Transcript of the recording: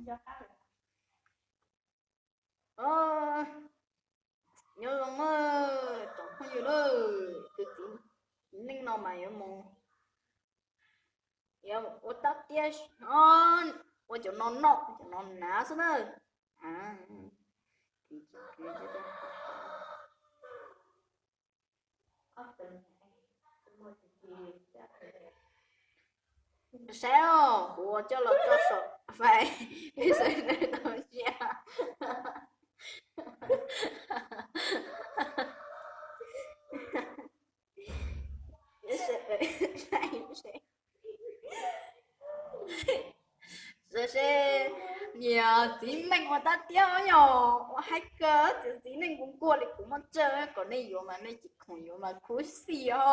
Nyob zoo tsoom phooj ywg na, tus txiv neej no mas yuav mus, yuav ua tab tiab, ua cov no noj, cov no hnav xwb na. Saib os, kuv ua coj los tso saum fais, sawv daws tau ntsia. Seb, niam txiv neej ua tab tiab yog ua haib kawg, txiv neej kuv nkuaj li kuv muaj tsawg, kom nej yuav mas nej tsis khoom yuav mas khuv xim os.